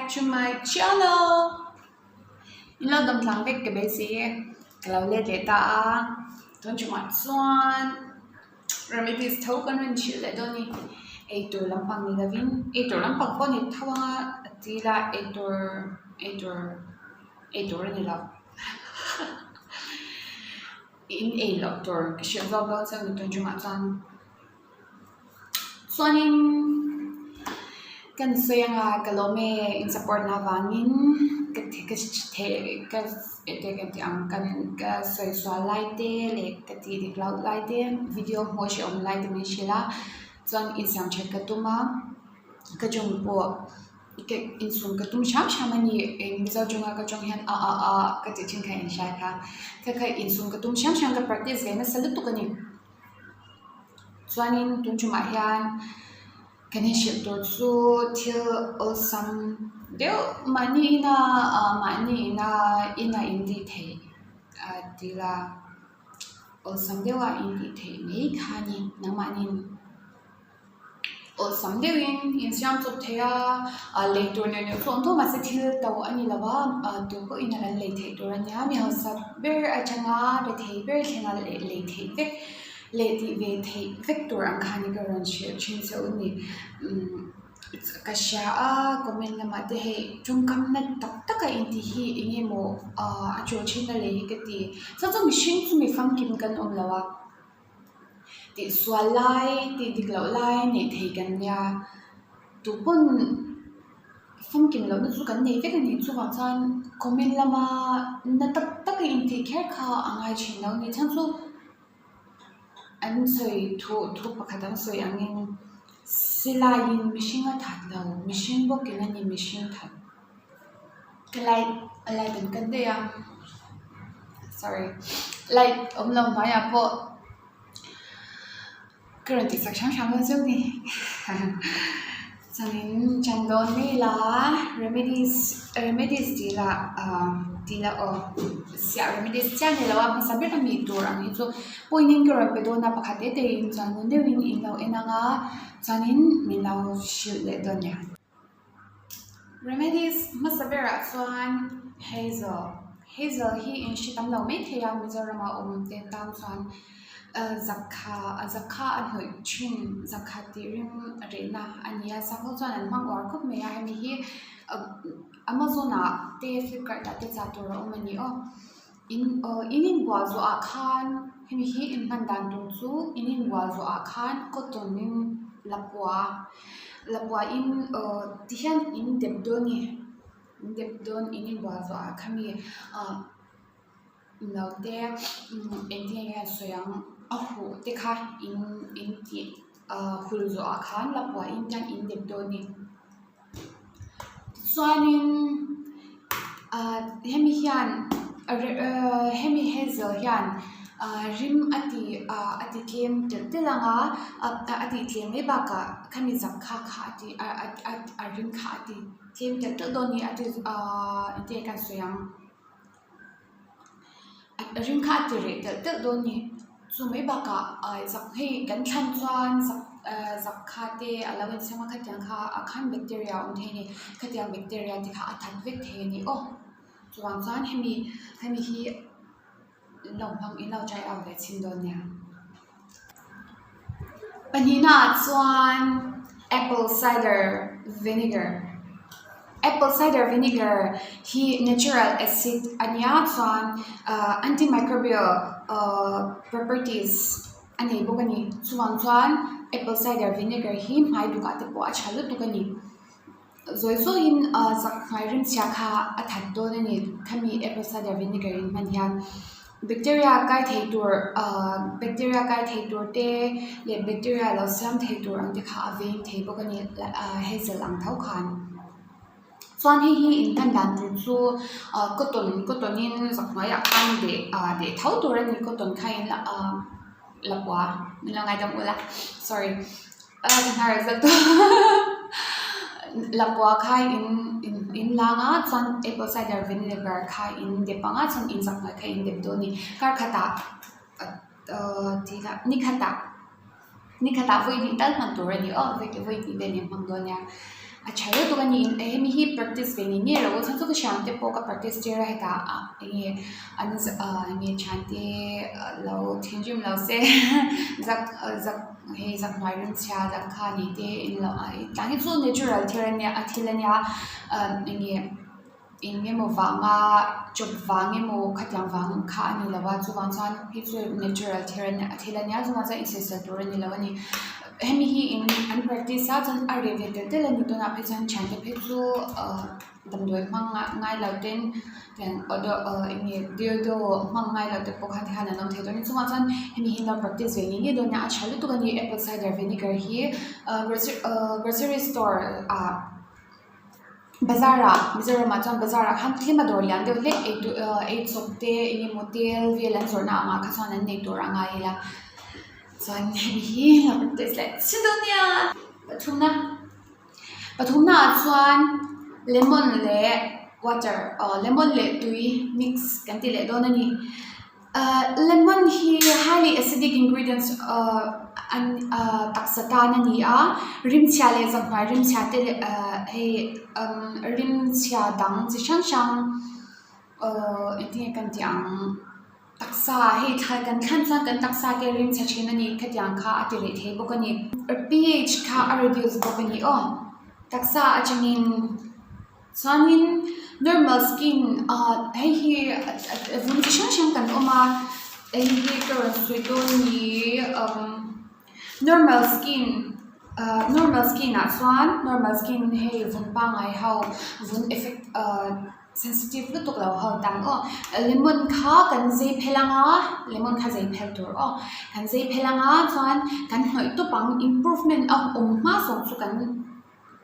back to my channel. In lo dam tlang vek ka beisei e. Ka lo let leh ta a. Tun chungah chuan remedies tho kan rawn chhilh leh dawn a ni. Eitur lampang ni lovin eitur lampang pawh ni tho anga a til a eitur eitur eitur a ni lo. In ei loh tur ka hrilh zawk dawn chuan tun chungah chuan. Chuanin kan sawi anga ka lawm e in support na avangin ka ka ka eng ka tih ang kan ka sawi sual lai te leh ka tih dik loh lai te video hmuh a hrehawm lai te min hrilh a chuan insiam that ka tum a ka tawng pawh ka insum ka tum hram hram a ni eng mizo tawnga ka tawng hian a a a ka tih thin kha inhria kha kha kha insum ka tum hram hram ka practice ve nasa lutuk a ni. Chuanin tun ṭumah hian kan inhrilh tur chu thil awlsam deuh mahni ina ah mahni ina ina in tih theih ah tih la awlsam deuha in tih theih mai kha a ni nangmahniin. Awlsam deuhin insiam chawp thei a, ah lei tur neuh neuh chu a awm tho mahse thil to a ni lo a, ah tu pawhin a kan lei theih tur a nia mi hausa ber atanga rethei ber thlenga leh lei theih vek leh tih ve theih vek tur ang khan ka rawn hrilh thin che u ni umm ka hria a comment lamah te hei tawngkam na tak tak a intih hi eng nge maw ah a tul thin a lei hi ka ti chuan chu mihring chu mi famkim kan awm lo a. Tihsual lai, tih dik loh lai neih thei kan nia. Tupawn famkim lohna chu kan nei vek a ni. Chuvang chuan comment lama na tak tak a intih kher kha a ngai thin lo a ni. Chhan chu an sawi thu thu pakhat an sawi angin silaiin mihring a that lo, mihring bawkin a ni mihring that. Ka light a light an cut daih a sorry light awm lo hnuaiah pawh ka rawn tih sak hram hram dawn chu ni chuanin chan dawn mai ila remedies remedies tih lah ah tih lah aw siah remedies chiah ni lo a hmasa ber ami tur ang hi chu point in ka rawn pe dawn a pakhat te te in chuan ngun deuhin in lo en ang a chuanin min lo hrilh leh dawn nia. Remedies hmasa berah chuan hazel hazel hi in hre tam lo mai thei a Mizoram a awm te tan chuan ah zakha zakha a hnawih thin zakha tih rim rehna a ni a sangho chuan an hmang uar khawp mai a hemi hi amazon ah te flipkart ah te chah tur a awm a ni aw. In aw in inbual zawhah khan hemi hi in hman dan tur chu in inbual zawhah khan cotton in lapua lapua in aw tihian in dep dawn a ni in dep dawn in inbual zawhah khami ah naute engtin nge an sawi ang a huh te kha in in tih ah hul zawhah khan lapua in hian in dep dawn a ni. Chuanin ah hemi hian hemi hazel hian ah rim a ti ah a ti tlem telh telh ang a a tih tlem mai bakah khami zak kha kha a ti a rim kha a ti tlem telh telh dawn a ni a ti ah engtin nge ka sawi ang. A ring kha a ti reh telh telh dawn a ni. Chu mai bakah ah zak hei kan thlan chuan zak ah zak kha te a lo insiam a khatiang kha ah khan bacteria a awm thei a ni. Khatiang bacteria te kha a that vek thei a ni aw. Chuvang chuan hemi hemi hi in lo hmang in lo try out ve chhin dawn nia. Pahnihnaah chuan apple cider vinegar apple cider vinegar hi natural acid a nia chuan ahh anti microbial ahh properties a nei bawk a ni chuvang chuan apple cider vinegar hi hmai dukah te pawh a tha lutuk a ni. Zawi zawiin ah zak hmai rimchhia kha a that dawn a ni khami apple cider vinegar in hman hian bacteria kai thei tur ah bacteria kai thei tur te leh bacteria lo siam thei tur ang te kha a veng thei bawk a ni ah hazel ang tho khan chuan hei hi in hman dan tur chu ah cotton cotton in zak hnuaiah khan deh ah deh tho tur a ni cotton kha in ah lapua min lo ngaidam ula sorry. A ka hnar zet lapua kha in in lang a chuan apple cider vinegar kha in dep ang a chuan in zak hnuai kha in dep dawn a ni kar khatah ahh tih lah ni khatah ni khatah vawi hnih tal hman tur a ni aw vawi hnih vel in hmang dawn nia. A tha lutuk a ni hemi hi practice ve ngei ngei rawh u chuan chu ka thiante pawh ka practice tir a hetah ah enge an ah enge thiante lo thinrim lo se zak zak hei zak hnuai rim chhia zak kha ni te in lo tah hi chu natural thil a nia a thil a nia ah enge. Eng emaw vanga chawp vang emaw khatiang vang kha a ni lo a chuvang chuan hei chu natural thil a nia thil a nia chuvang chuan insawisel tur a ni lo a ni. Hemi hi in an practice a chuan a reh ve telh telh a ni tunah phei chuan thiante phei chu ahh damdawi hmang ngai lo ten eng nge dildo hmang ngai lo te pawh kha tikhan an awm thei dawn a ni chungah chuan hemi hi an lo practice ve ngei ngei dawn a nia a tha lutuk a ni apple cider vinegar hi ahh grocery store ah. Bazar ah Mizoram ah chuan bazar ah khan tlem a dawr lian deuh hlek ei tur ah ei chawp te eng emaw tel vel an zawrhna ang ah kha chuan an nei tur a ngai ila chuan hemi hi lo taste leh chhin dawn nia pathumna pathumna ah chuan lemon leh water aw lemon leh tui mix kan ti leh dawn a ni. Ahh lemon hi highly acidic ingredients ahh an ahh taksa tan a ni a rimchhia leh zanghmai rimchhia te leh ahh hei umm rimchhia dang chi hrang hrang ahh engtin nge kan tih ang taksa hei thla kan thlan chuan kan taksa te rimchhe thin a ni khatiang kha a ti reh thei bawk a ni ph kha a reduce bawk a ni aw taksa atangin. Chuanin normal skin ah hei hi vun chi hrang hrang kan awm a hei hi ka rawn sawi dawn ni umm normal skin ah normal skin ah chuan normal skin hei vun pangngai ho vun effect ah sensitive lutuk lo ho tan aw lemon kha kan zei phel ang a lemon kha zei phel tur aw kan zei phel ang a chuan kan hnawih tawp ang improvement a awm hma zawng chu kan.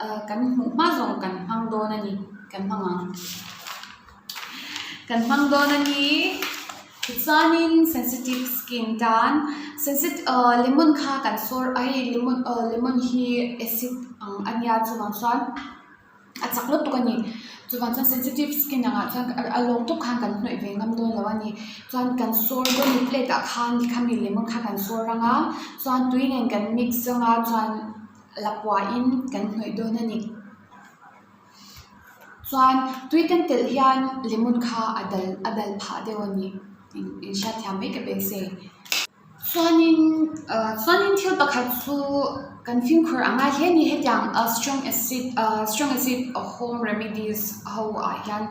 Ah kan hmuh hma zawng kan hmang dawn a ni kan hmang ang kan hmang dawn a ni tichuanin sensitive skin tan sensit ah lemon kha kan sawr a hei lemon ah lemon hi acid ang a nia chuvang chuan a chak lutuk a ni chuvang chuan sensitive skin ang ah chuan a lawng tawp khan kan hnawih ve ngam dawn lo a ni chuan kan sawr dawn a ni plate ah khan khami lemon kha kan sawr ang a chuan tui nen kan mix ang a chuan. La puahin kan hnawih dawn a ni. Chuan tui kan telh hian lemon kha a dal a dal phah deuh a ni. In hriatthiam mai ka beisei. Chuanin ah chuanin thil pakhat chu kan fimkhur a ngai hle a ni hetiang ah strong acid ah strong acid home remedies ho ah hian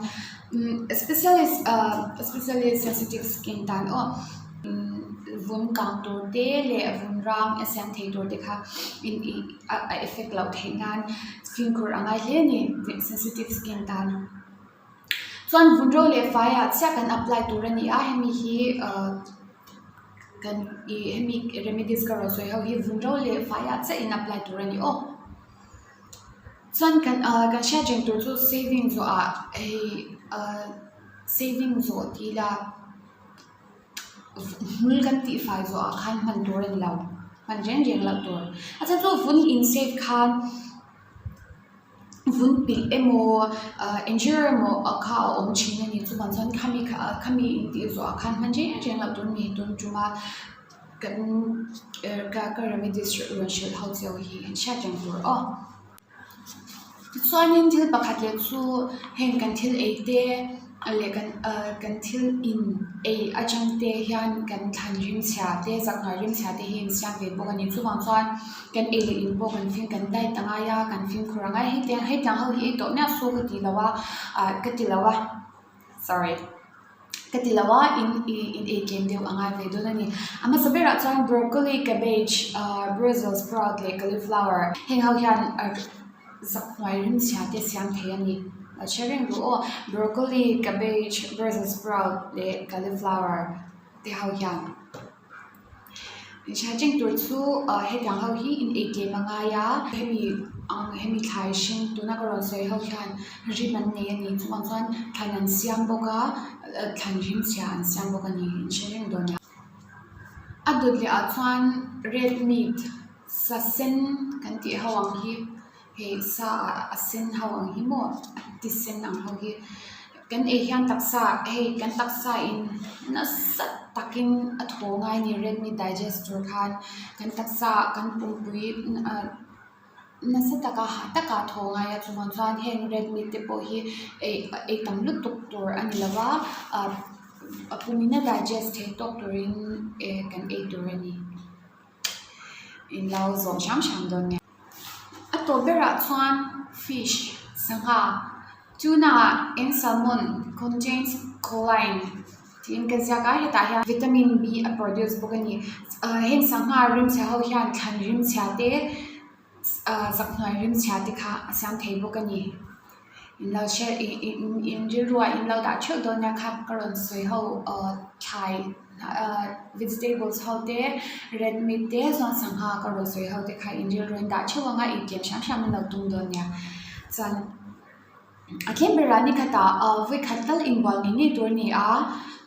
specialist ah specially sensitive skin tan aw. Vun kang tur te leh vun rang a siam thei tur te kha in ih a effect loh theih nan fimkhur a ngai hle a ni sensitive skin tan. Chuan vun ro leh faiah chiah kan apply tur a ni a hemi hi ah kan ih hemi remedies ka rawn sawi ho hi vun ro leh faiah chiah in apply tur a ni aw. Chuan kan ah kan hriat reng tur chu saving zawhah hei ah saving zawh tih ila. Hmul kan tih fai zawh ah khan hman tur a ni lo hman reng reng loh tur a chhan chu vun in save khan vun pilh emaw ah injury emaw kha a awm thin a ni chuvang chuan khami kha khami in tih zawh ah khan hman reng reng loh tur a ni tun tuma kan ka remedies rawn hrilh ho cheu hi an hriat reng tur aw. Tichuanin thil pakhat leh chu heng kan thil ei te leh kan ah kan thil in ei atang te hian kan thlan rimchhia te zak hnuai rimchhia te hi an siam ve bawk a ni. Chuvang chuan kan ei leh in pawh kan fim kan diet a ngai a kan fimkhur a ngai a hetiang hetiang ho hi ei tawh miah suh ka ti lo a ah ka ti lo a sorry. Ka ti lo a, in ih in ei tlem deuh a ngai ve dawn a ni. A hmasa berah chuan broccoli, cabbage, ahh brussels sprout leh cauliflower heng ho hian zak hnuai rimchhia te siam thei a ni. A hre reng ru aw, broccoli, cabbage, brussels sprout leh cauliflower te ho hian. Inhriat tur chu ah hetiang ho hi in ei tlem a ngai a hemi ang hemi thlai hring tuna ka rawn sawi ho hian rim an nei a ni chuvang chuan thlan an siam bawk a thlan rim chhia an siam bawk a ni in hre reng dawn nia. A dawt leh ah chuan red meat sa sen kan tih ho ang hi. Hei sa ah a sen ho ang hi maw a ti sen ang ho hi kan ei hian taksa hei kan taksa in nasa takin a thaw ngai a ni red meat digest tur khan kan taksa kan pumpui ah. Nasa taka hah taka thaw ngai a chuvang chuan heng red meat te pawh hi ei ei tam lutuk tur a ni lo va ah a pumin a digest theih tawk turin eh kan ei tur a ni. In lo zawm hram hram dawn nia. A tawp berah chuan fish sangha tuna and salmon contains choline tiin ka ziak a hetah hian vitamin B a produce bawk a ni ah heng sangha rimchhe ho hian thlan rimchhia te ah zakhnuai rimchhia te kha a siam thei bawk a ni in lo hre ih ih in rilru ah in lo dah theuh dawn nia kha ka rawn sawi ho ah thlai ah vegetables ho te red meat te chuan sangha ka rawn sawi ho te kha in rilru in dah theuh ang a intiam hram hram in lo tum dawn nia chuan. A tlem berah ni khatah ah vawikhat tal inbual ngei ngei tur a ni a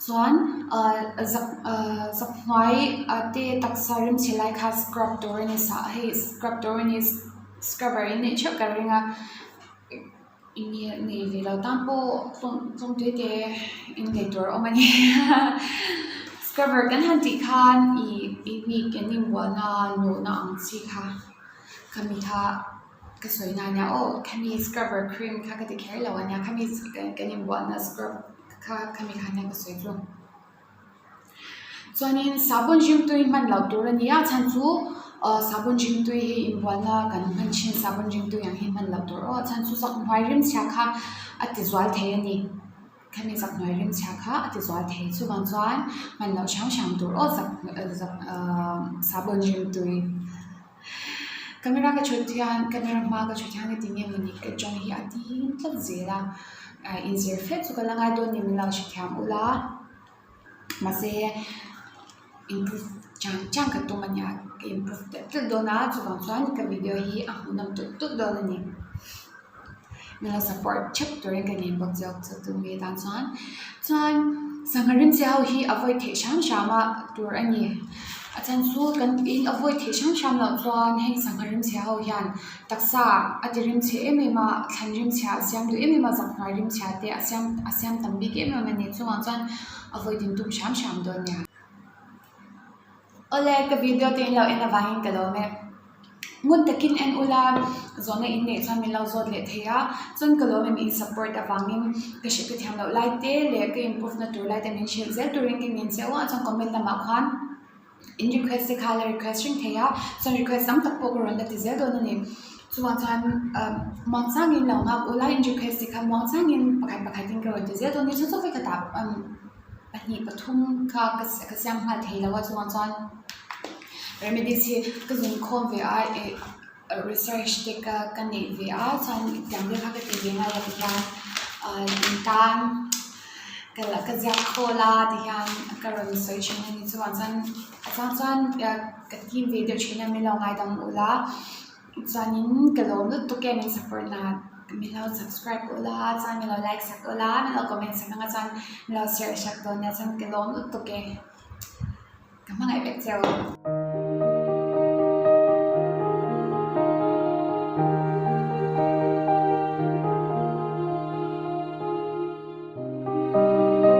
chuan ah zak ah zak hnuai ah te taksa rimchhe lai kha scrub tur a ni sa hei scrub tur a ni scrubber in neih theuh ka ring a enge nei ve lo tan pawh tlawm tlawm te te in lei tur a awm a ni scrubber kan han tih khan ih ih mi kan inbualna nawhna ang chi kha khami kha. Ka sawi na ania aw khami scrubber cream kha ka ti kher lo ania khami kan inbuahna scrub kha khami kha ania ka sawi chu. Chuanin sabun rimtui hman loh tur a ni a chhan chu ah sabun rimtui hi inbuahna kan hman thin sabun rimtui ang hi hman loh tur aw a chhan chu zak hnuai rimchhia kha a ti zual thei a ni. Khami zak hnuai rimchhia kha a ti zual thei chuvang chuan hman loh hram hram tur aw zak zak ah sabun rimtui. Camera ka thut hian camera hma ka thut hian heti nge mawni ka tawng hi a ding tlat zel a ah inzir fek chu ka la ngai dawn ni min lo hrethiam ula mahse improve chang chang ka tum a nia ka improve telh telh dawn a chuvang chuan ka video hi a hmuhnawm tulh tulh dawn a ni. Min lo support theuh turin ka ngen bawk zawk chu tun mi tan chuan chuan sangha rimchhe ho hi avoid theih hram hram a tur a ni a chhan chu kan in avoid theih hram hram loh chuan heng sangha rimchhe ho hian taksa a ti rimchhe em em a thlan rimchhe a siam duh em em a zakhnuai rimchhe te a siam a siam tam bik em em a ni chungah chuan avoid in tum hram hram dawn nia. Awle ka video te in lo en avangin ka lawm e. Ngun takin en ula zawhna in neih chuan min lo zawt leh thei a, chuan ka lawm em in support avangin ka hrilh ka thiam loh lai te leh ka improve na tur lai te min hrilh zel turin ka ngen che u a, chuan comment lamah khan in request te kha la request reng thei a, chuan request tam tak pawh ka rawn la ti zel dawn a ni. Chuvang chuan ah muangchangin lo nghak ula in request te kha muangchangin pakhat pakhatin ka rawn ti zel dawn a ni, chuan chu vekhatah Pahnih pathum kha ka siam nghal thei lo a chungah chuan remedies hi ka zun khawm ve a ih research te ka ka neih ve a chuan tiang vel kha ka ti ve ngai a tihian ah in tan ka la ka ziak khawl a tihian ka rawn sawi thin a ni chuvang chuan a chang chuan ka tim ve deuh thin a min lo ngaidam ula. Chuanin ka lawm lutuk e min support na min lo subscribe ula chuan min lo like sak ula min lo comment sak anga chuan min lo share sak dawn nia chuan ka lawm lutuk e ka hmangaih vek che u.